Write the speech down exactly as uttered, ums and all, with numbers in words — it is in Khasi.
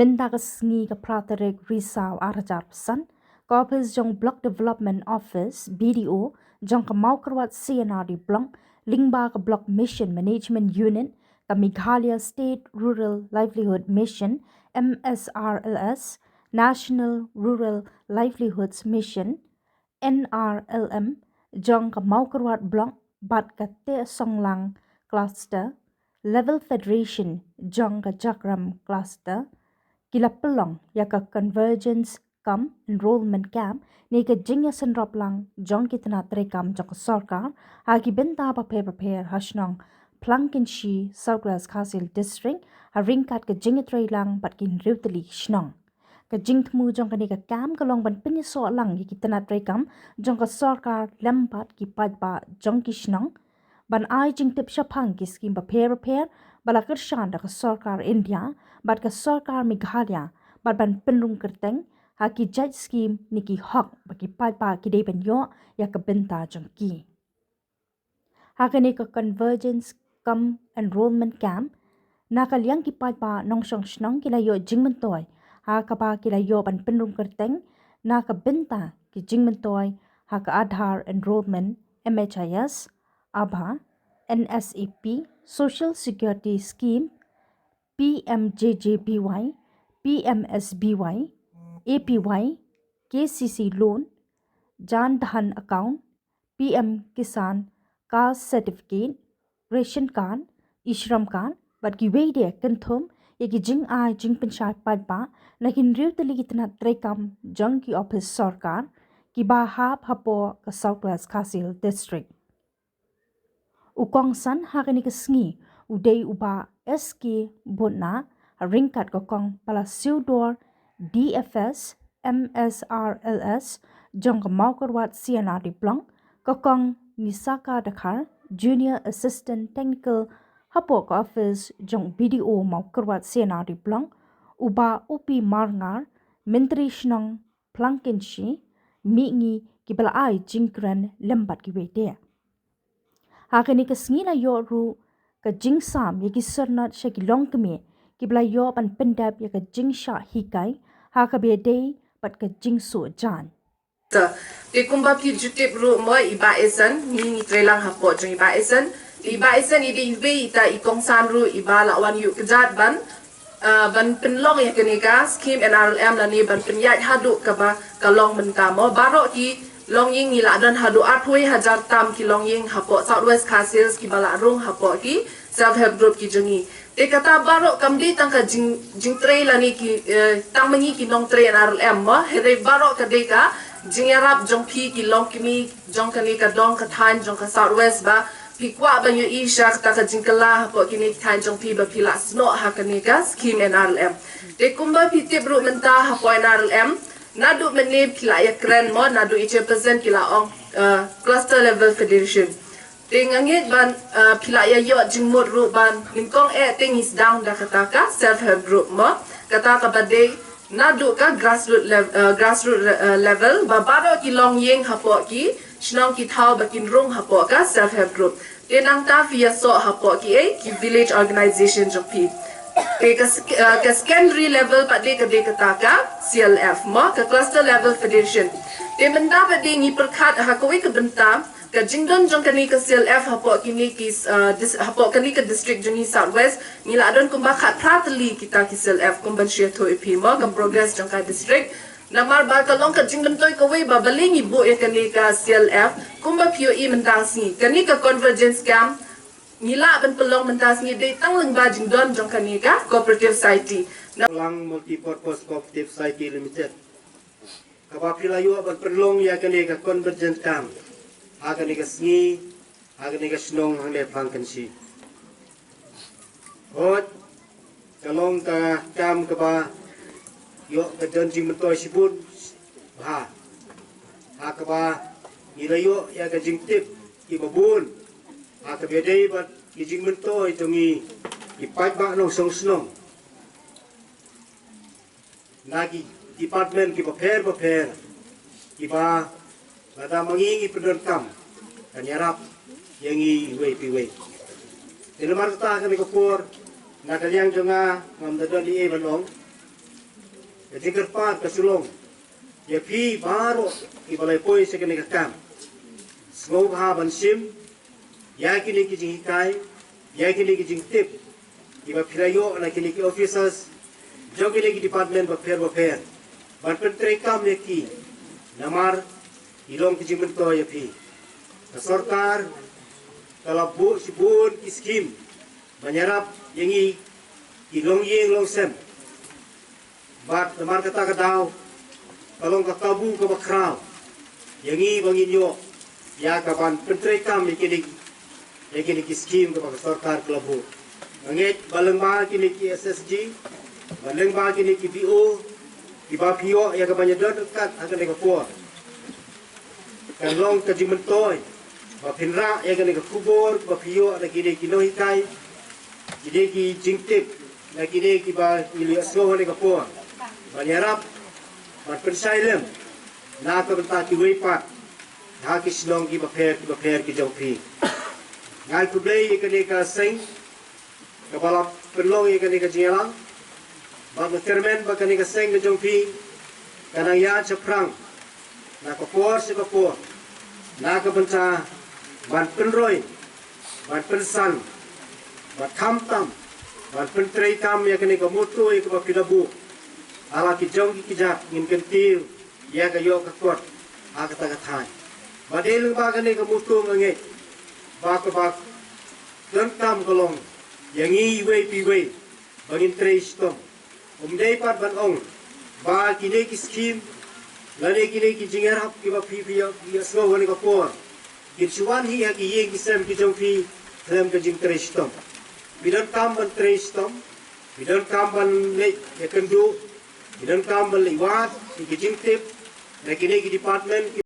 Bynta ka sngi ka phra tarik Risaw ar hajar arphew san, ka office jong Block Development Office, B D O, jong ka Mawkyrwat C and R D Block, lyngba ka Block Mission Management Unit, ka Meghalaya State Rural Livelihood Mission, M S R L S, National Rural Livelihoods Mission, N R L M, jong ka Mawkyrwat Block, bad ka Tehsonglang Cluster, Level Federation, jong ka Jagram Cluster, ki la pynlong ïa ka Convergence cum Enrollment Camp, ne ka jingïasynroplang jong ki tnat treikam jong ka sorkar, ha ki bynta bapher bapher ha shnong Phlangkynshi, South West Khasi Hills District, ha ryngkat ka jingïatreilang bad ki hynriew tylli ki shnong. Ka jingthmu jong kane ka camp ka long ban pynïasoh lang ïa ki tnat treikam jong ka sorkar lem bad ki paidbah jong ki shnong, ban ai jingtip shaphang ki skim bapher bapher ba la kyrshan da ka sorkar India bad ka sorkar Meghalaya, bad ban pynrung kyrteng ha ki jait skim ne ki hok ba ki paidbah ki dei ban ïoh ïa ka bynta jong ki. Ha kane ka Convergence cum Enrollment Camp, na ka liang ki paidbah nongshong shnong ki la ïoh jingmyntoi ha kaba ki la ïoh ban pynrung kyrteng na ka bynta ki jingmyntoi ha ka Aadhaar Enrollment, M H I S, ABHA, N S A P, Social Security Scheme, P M J J B Y, P M S B Y, A P Y, K C C Loan, Jan Dhan Account, P M Kisan, Caste Certificate, Ration Card, E-Shram Card, bad kiwei de, kynthup ïa ki jingai jingpynshai paidbah na ki hynriew tylli ki tnat treikam jong ki ophis sorkar kiba hap hapoh ka South West Khasi Hills District. U kongsan ha kane ka sngi u dei u Bah S K Butna, ha ryngkat ka kong Palasiewdor D F S, M S R L S, jong ka Mawkyrwat C and R D Block, ka kong Nisaka Dkhar, Junior Assistant Technical hapoh ka office jong B D O Mawkyrwat C and R D Block, u Bah O P Marngar, Myntri Shnong Phlangkynshi, mihngi kiba la ai jingkren lem bad kiwei de. Ha kane ka sngi la ïoh ruh ka jingsam ïa ki syrnod sha ki longkmie kiba la ïoh ban pyndep ïa ka jingshah hikai ha kaba ïadei bad ka jingsuh jaiñ. Te kumba phi ju tip ruh mo, i Bah Esen, ngi ngi trei lang hapoh jong i Bah Esen. I Bah Esen i dei iwei ita i kongsan ruh iba la wan ïuh kjat ban, ah, ban pynlong ïa kane ka skim N R L M lane ban pynïaid haduh kaba ka long mynta mo. Baroh ki longïing ngi la don haduh arphew hajar tam ki longïing hapoh South West Khasi Hills kiba la rung hapoh ki self help group ki jong ngi. Te kata baroh kam dei tang ka jing, jingtrei lane ki, eh, tang ma ngi ki nongtrei N R L M mo. Hynrei baroh ka dei ka jingïarap jong phi ki longkmie jong kane ka dong ka thaiñ jong ka South West ba phi kwah ban ïohi sha kata ka jingkylla hapoh kine ki thaiñ jong phi ba phi lah snoh ha kane ka skim N R L M. Te kumba phi tip ruh mynta hapoh N R L M, naduh mynne phi lah ïakren mo, naduh i chairperson ki la ong, eh, cluster level federation. Te nga ngeit ban, eh, phi lah ïa ïoh jingmut ruh ban nyngkong eh te ngi sdang da kata ka self help group mo. Kata kaba dei naduh ka grassroot lev-, eh, grassroot, eh, level ba baroh ki longïing hapoh ki shnong ki thaw ba kin rung hapoh ka self help group. Te nangta phi ïasoh hapoh ki, eh, ki village organization jong phi. Te ka sec-, eh, ka secondary level pat dei ka dei kata ka C L F mo, ka cluster level federation. Te mynta pat dei ngi pyrkhat ha kawei ka bynta ka jingdon jong kane ka C L F hapoh kine ki, uh, dis-, hapoh kane ka district jong ngi South West, ngi la don kumba khatphra tylli kita ki C L F kumban shu ïathuh ïa phi mo ka progress jong ka district. Namar ba ka long ka jingmyntoi kawei ba balei ngi buh ïa kane ka C L F, kumba phi ïohi mynta sngi. Kane ka convergence camp ngi lah ban pynlong mynta sngi dei tang lyngba jingdon jong kane ka cooperative society. Lang Multipurpose Cooperative Society Limited. Kaba phi la ïoh ban pynlong ïa kane ka convergence camp ha kane ka sngi, ha kane ka shnong hangne Phlangkynshi. Hooid, ka long ka camp kaba ïoh ka don jingmyntoi shibun bha. Ha kaba ngi la ïoh ïa ka jingtip kiba bun ha kaba ïadei bad ki jingmyntoi jong ngi ki paidbah nongshong shnong na ki department kiba pher ba pher, kiba lada ma ngi ngi pyndonkam kan ïarap ïa ngi iwei pa iwei. Te namar kata ha kane ka por, na ka liang jong nga ngam da don ei ei ban ong. Ka jingkyrpad ka shu long ïa phi baroh kiba la poi sha kane ka kam, sngewbha ban shim ïa kine ki jinghikai, ïa kine ki jingtip kiba phi la ïoh na kine ki officers jong kine ki department bapher bapher, ban pyntreikam ïa ki, namar ki long ki jingmyntoi ïa phi. Ka sorkar ka la buh shibun ki skim ban ïarap ïa ngi ki longïing longsem. Bad namar kata ka daw, ka long ka kabu kaba khraw ïa ngi ba ngin ïoh ïa ka ban pyntreikam ïa kine, ïa kine ki skim kaba ka sorkar ka la buh. Nga ngeit ba lyngba kine ki S S G, ba lyngba kine ki B O, kiba phi ïoh ïa ka ban ïadon ryngkat ha kane ka por, kan long ka jingmyntoi ba phin rah ïa kane ka khubor ba phi ïoh na kine ki nonghikai, kine ki jingtip na kine kiba ngi la ïohsngew ha kane ka por, ban ïarap, ban pynshai lem na ka bynta kiwei pat ha ki shnong kiba pher kiba pher ki jong phi. Nga ai khublei ïa kane ka seng kaba la pynlong ïa kane ka jingïalang. Bad nga kyrmen ba kane ka seng ka jong phi kan nang ïaid shaphrang na ka por sha ka por, na ka bynta ban pynroi, ban pynsan, bad khamtam ban pyntreikam ïa kane ka motto ïa kaba phi la buh ha la ki jong ki kjat, ngin kyntiew ïa ka ïoh ka kot ha kata ka thaiñ. Bad dei lyngba kane ka motto nga ngeit ba kaba donkam ka long ïa ngi iwei pa iwei ba ngin trei shitom. Ym dei pat ban ong ba kine ki skim lane kine ki jingïarap kiba phi phi ïa, phi ïohsngew ha kane ka por kin shu wan hi ha ki ïing ki sem ki jong phi khlem ka jingtrei shitom. Phi donkam ban trei shitom, phi donkam ban leit ïakynduh, phi donkam ban leit wad ïa ki jingtip na kine ki department